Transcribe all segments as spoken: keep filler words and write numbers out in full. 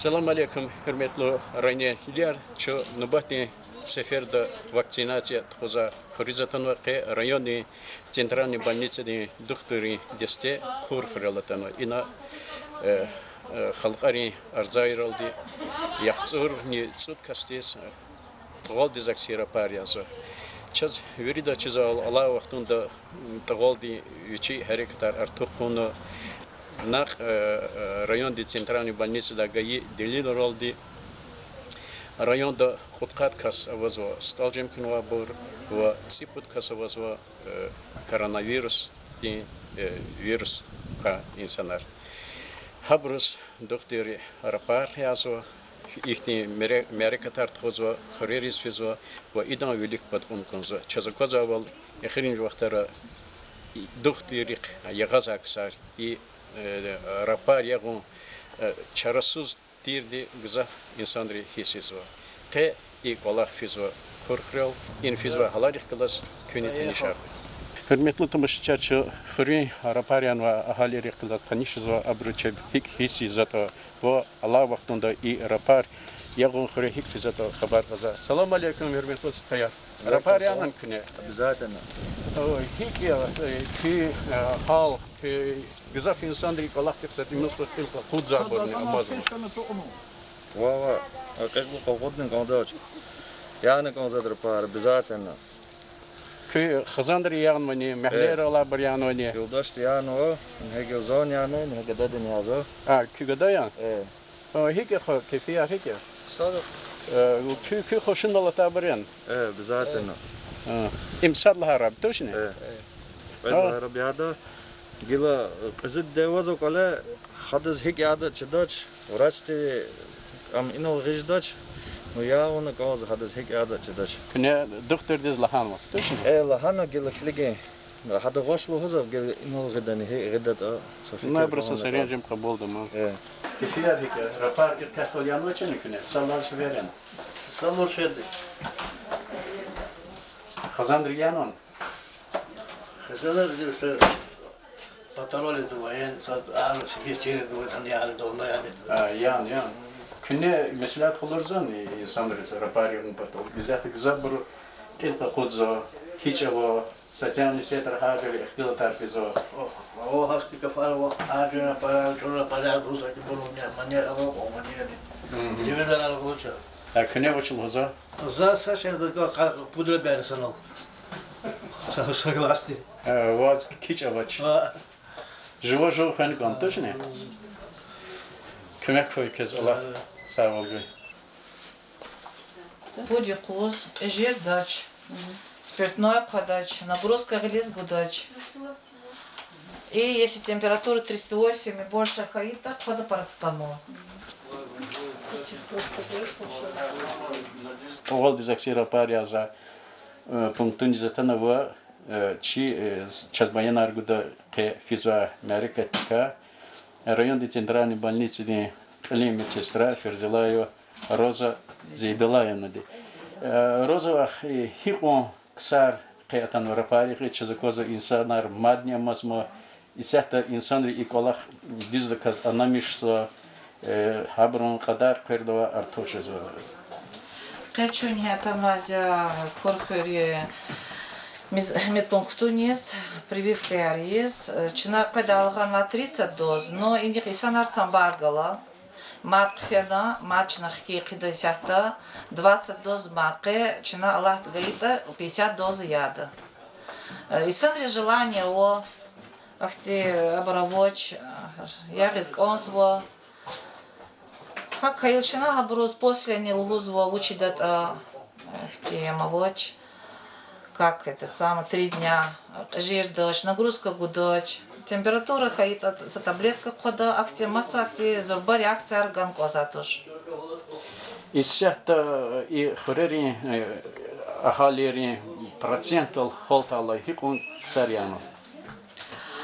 Салам алейкум, гьуьрметлу районерилар. Чун нубатдин сеферда вакцинация тухузвай хуьруьз атанва. Къе райондин центральный больницадин духтуррин десте Кур хуьрел атанва. Ина, э, э, халкьарин арзайралди яхцӀурни цӀуд касдиз, э, тӀугъвалдиз акси рапар язва. Чаз виридаз чизва, алай вахтунда, м, тӀугъвалдин вичи гьерекатар артух хъувуна. Накь, э, э, райондин центральный больницада гайи делилралди, районда кьудкъад кас авазва стӀал жемкунвайбур ва цӀипуд кас авазва, э, коронавирусдин, э, вирус квай инсанар. Гьабуруз духтурри рапар язва, ихьтин мере-, мярекатар тухузва, хуьрериз физва ва идан вилик пад кьун кӀанзава. Чаз аквазвайвал, эхиримжи вахтара духтуррихъ ягъазвай ксар и, э, рапар ягъун, э, чарасуз тирди гзаф инсанри гьиссзава. Къе и кӀвалах физва Кур хуьрел, ина физвай гьаларихъ галаз куьнни танишарда. Гьуьрметлу тамашачияр, чун хуьруьн рапар янвай агьалийрихъ галаз таниш жезва, абуру чеб гьикӀ гьиссзаватӀа ва алай вахтунда и рапар ягъун хуьре гьикӀ физватӀа хабар кьазва. Салам алейкум, гьуьрметлу стхаяр. Рапар янани куьне? Обязательно. О, гьикӀ я, э, куь, э, гьал, куь гзаф инсанри кӀвалахдихъ са тӀимил кьил къакъудзавайбурни амазма? Ва, ва, кьил къакъудни кӀандач. Яна кӀанзава рапар, обязательно. Куь хизанри янавани, мягьлейра алайбур янавани? Юлдашди янава, ингье гила зани яна, ингье гададини язва. А, куь гада яни? Э. О, гьикӀ я хва, кефияр гьикӀ я? Сада. Э, куь, куь хушуналлатайбур яни? Э, обязательно. А, им сад лагьай раб тушни? Э. Кьвед лагьай раб яда. Гила, э, къизилди авазва кӀвале, гьадаз гьикӀ яда чидач, врачди ам инал гъиз жедач, ну, ягъуна кӀанзава гьадаз гьикӀ яда чидач. Куьне духтурдиз лагьанва, тушни? Э, лагьана гила килигин. Гьада гъваш лугьузва, гила инал гъидани, гьикӀ гъидатӀа, са фикир гана. Абуру са серенжем кьабулда ман. Э. Кефияр гьикӀ я, рапар гьикӀ, кьетӀал янавачни куьне, са лагьай сеферда? Са лагьай сеферда. Хизанри янавани? Хизанар зи са патаролиз воен, са ару сиги сири дугъитан яри долна яни. А, яни, яни. Куьне меслят къалурзавани инсанриз рапар ягъун патал? Гзаф, гзафбуру кьил къакъудзава, гьич ава, социальный сетра гьар жуьре ихтилатар физва. О, о, гьахьтин гафар ава, гьар жуьре рапарар, чӀуру рапарар гузва, ки буру мани ава, о, мани яни. Телевизорар гузва. А куьне вуч лугьузва? За са шей за ка-, пудра бери санал. Са-, согласен. Э, ваз гьич авач. А. Жува жув хвена кӀан, тушни? Куьмек хьуй квез, Аллагь сагъвал гуй. Пуд юкъуз, кьижирдач, спиртное хъвадач, нагрузка гъилиз гудач. И если температура тридцать восемь и больше хьайитӀа, хъвада парацетамол. Тӏувалдиз акси рапар яза, э, пунктуниз атана ва, э, чи, э, чаз баянар гуда къе физвай мярекатдикай, райондин центральный больницадин кьилин медсестра Ферзилаева Роза Зейдуллаевнади. Э, Роза вах, э, гьикьван ксар къе атанва рапарихъ, чаз аквазва инсанар мадни амазма, исятда инсанри и кӏвалах дуьздаказ анамишзава, э, гьабурун кьадар къвердавай артух жезва. Къе чун атанвайди я Кур хуьруьн мез-, медпунктуниз, прививкаяр ийиз. Чна къведай лагьанвай тридцать доз, но инихъ инсанар самбар гала. Мад хъфена, мад чна хкин хъийида исятда, двадцать доз мад къе, чна Аллагьди гайитӏа пятьдесят доз яда. Э, инсанриз желание ава, ахьтин абур авач, ягъиз кӏанзава. Гьакӏ хьайила чна гьабуруз после ни лугьузва вуч ийидатӏа, ахьтин ам авач. Как это самое, три дня кьижирдач, нагрузка гудач, температура хьайитӏа са таблетка хъвада, ахьтин маса ахьтин зурба реакцияр гана кӏанзавайди туш. Исятда и хуьрерин, э, агьалийрин процентдал гьалтайла гьикьван ксар янава?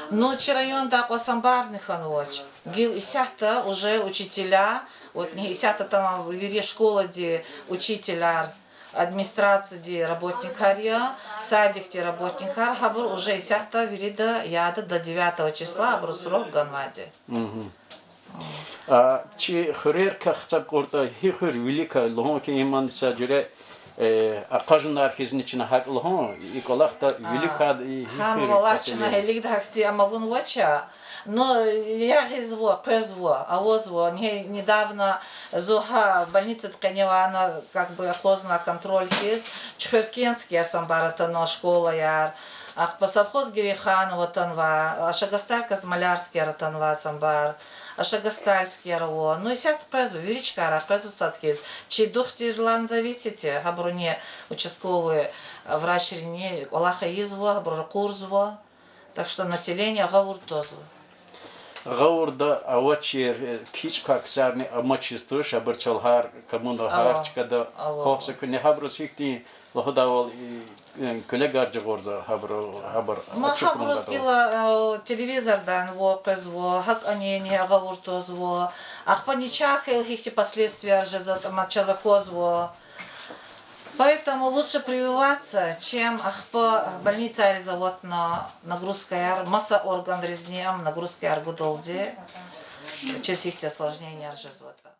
Ну, чи районда акьван самбарни хьанвач. Гила исятда уже учителя, вот, исятда тамам вири школадин учителяр, администрациядин работникар я, садикдин работникар, гьабур уже исятда вирида яда до девятого числа, абурун срок ганвайди. А чи хуьрерикай хцаб кьуртӀа, гьи хуьр вилик я лугьун хьи, им са жуьре акъажунар хьизни чна гьакӀ лугьун, и кӀвалахда вилик я, гьи хуьр, валлагь, чна гьелелиг гьахьтин ам авунвач. Ну, ягъизва, къвезва, авазва. Ингье недавно зун гьа больницада къеневай, ана как бы акъвазнавай контроль хьиз, Чуьхверкентскияр самбар атанва, школаяр. Ахпа совхоз Герейханова атанва, Ашагасталказ Малярскияр атанва самбар, Ашагастальскияр ава. Ну, исятда къвезва, вири чкайрай къвезва сад хьиз. Чи духтурдилай зависит я, гьабуруни участковый врачрини кӀвалах ийизва, гьабур ракъурзава. Так что население гъавурда твазва. Гъавурда авачир, э, кичӀ квай ксарни амачиз туш, абур чалгьар, коммуна гьар чкада, ава, хасакуни гьабуруз гьихьтин лугьудайвал, э, куьлегар жагъурзава, гьабуру, гьабур ачухун гьабуруз гила, э, телевизордани къвезва, гьакӀани гъавурда твазва. Ахпа начагъ хьайила гьихьтин последствияр жезватӀа, ам чаз аквазва. Поэтому лучше прививаться, чем ахпа больницайриз аватна, нагрузкаяр, маса органризни ам нагрузкаяр гудалди, чаз гьихьтин осложненияр жезватӀа.